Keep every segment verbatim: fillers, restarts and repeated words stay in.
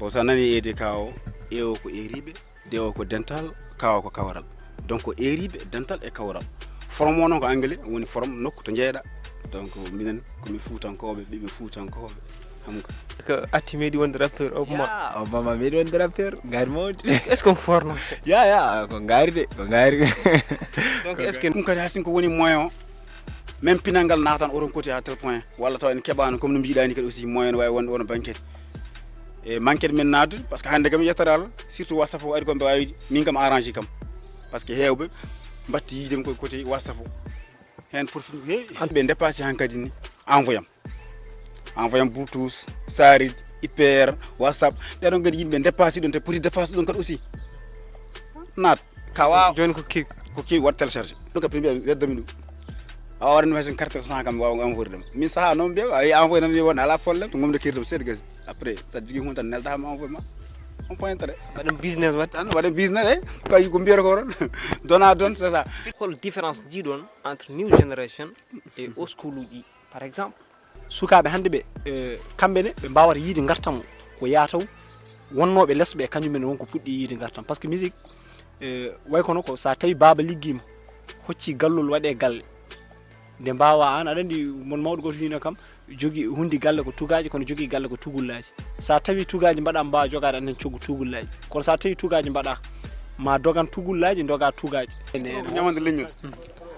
Bon, so a nani E D K o, E o ko eriiɓe, D o ko dental, K o ko kawral. Donc ko eriiɓe, dental e kawral. Forum o noon ko anglais, woni forum nokku to jeeɗa. Donc minen ko min fuutankooɓe, ɓiɓɓe fuutankooɓe. Xam nga. Ko atti meeɗi wonde rappeur o ma. Ya, o mama meeɗi wonde rappeur, ngaari mawde. Est-ce qu'on forno? Ya, ya, ko ngaari de, ko ngaari. Donc est-ce que Ɗum kadi hasin ko woni moyen o. Même pinal ngal naatan oɗon koti à tel point. Walla taw en keɓaano comme no mbiɗa ni kadi aussi moyen o wawi wonde wona banquet. E manquet men naatde parce que hannde kam yettere Allah surtout WhatsApp o ari ko mbe wawi min kam arrange kam. Parce que hewɓe mbatti yiide ko koti WhatsApp o. Hen profit ko heewi. Ɓe dépassé hankadi ni envoyam. Envoyam Bluetooth, Sarid, I P R, WhatsApp. Ɓeɗon kadi yimɓe dépassé ɗum te poti dépassé ɗum kadi aussi. Naat kawa Jooni ko kewi. Ko kewi waɗ téléchargé. Ɗum ka premier weddami ɗum. A waɗani hay sen carte cent kam wawa envoyer ɗum. Min saha noon mbiya a envoyer ɗum won ala problème to gomde kirɗum seeɗa gasi. Après sa jigi hunde tan nelda hama envoyer ma. On point intérêt. Mbaɗen business waɗ. Tan waɗen business e kay ko mbiyata ko ɗon. Dona don c'est ça. Hol différence jiɗon entre new generation e old school uji par exemple? Sukaaɓe hannde ɓe, kamɓe ne ɓe mbaawata yiide ngartam o ko yahata o. Wonnooɓe les ɓe kañum en won ko puɗɗi yiide ngartam par ce que musique way kono ko so a tawi baaba liggiima hocci gallol waɗe galle. Nde mbaawa aan aɗa anndi mon mawɗo gooto wiino kam jogii hunndi galle ko tugaaji kono jogii galle ko tugullaaji. So a tawi tugaaji mbaɗa mbaawa jogaade aɗa anndi coggu tugullaaji kono so a tawi tugaaji mbaɗa ma dogan tugullaaji doga tugaaji. Ñamande leñol.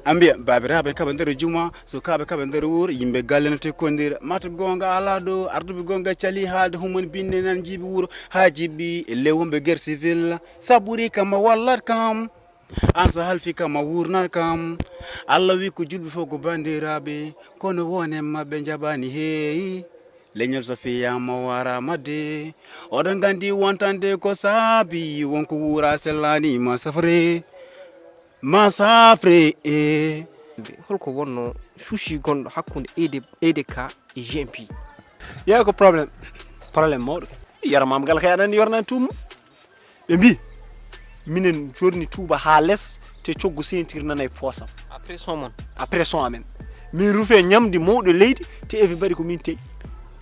Ambiya baabiraaɓe kaɓa nder juma sukaaɓe kaɓa nder wuuro yimɓe galle no tekkondira mata goonga alaa ɗo arduɓe goonga cali haalde humon binne nan jiibi wuuro haa jibbi e lewumɓe guerre civil. Sa ɓuri kam a wallat kam. An so halfi kam a wurnat kam. Allah wi ko julɓe fof ko bandiraaɓe kono wonen maɓɓe njaɓani heeyi. Leñol so fiyama wara madde oɗon gandi wontande ko saabi wonko wuura sellani ma safre. Ma safre e. Holko wonno sushi gonɗo hakkunde E D K e G M P? Yeeyi ko problème. Problème mawɗo. Yero mam gal kay aɗa anndi yornani tuumu. Ɓe mbi minen jorni tuuba ha les te coggu sentir nanay poosam. Après son mon. Après son amen min rufe ñamdi mawɗo leydi te everybody ko min teyi.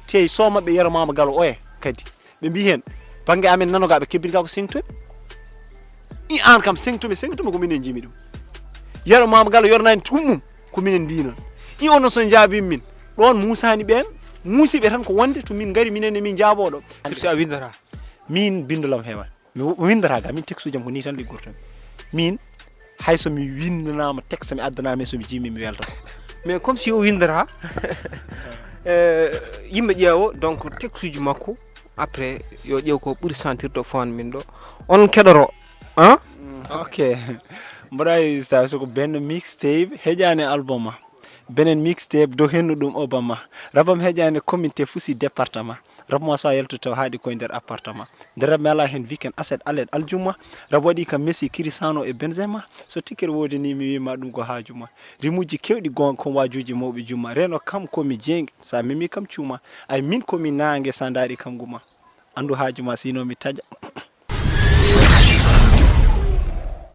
Teyi so maɓɓe yero mama galo oya kadi ɓe mbi hen bangge amen nanoga ɓe kebbiri ka ko sengtomi. I an kam sengtomi sengtomi ko minen jimi ɗum. Yero mama galo yornani tuum mum ko minen mbi noon. I onon so jaabimi min ɗon musani ɓen musiɓe tan ko wonde to min gari minen e min jaaboɗo. Firti a windata. Min bindolam hewan mi windata ga min textuji am ko ni tan liggortomi. Min hay so mi windanama texte mi addanama so mi jimi mi welta. Mais comme si o windata yimɓe ƴeewo donc textuji makko après yo ƴeew ko ɓuri sentirde o fawan min ɗo on keɗoro. Hein? Ok. Mboɗa sa soko benno mixtape heƴani album a benen mixtape do hennu ɗum Obama. Rabam heƴani communauté fusi département. Rab mo sa yaltu taw haaɗi koye nder appartement. Nde rab mi ala heen weekend aset aled aljumma. Rab waɗi kam Messi, Cristiano e Benzema. So ticket woodi ni mi wima ɗum ko haaju ma. Rimuji kewɗi gonga kon waajuji mawɓe juma reno kam ko mi jeenge sa memi kam cuuma. Ay min ko mi nange sa ndaari kam guma. Andu haaju ma sino mi taƴa.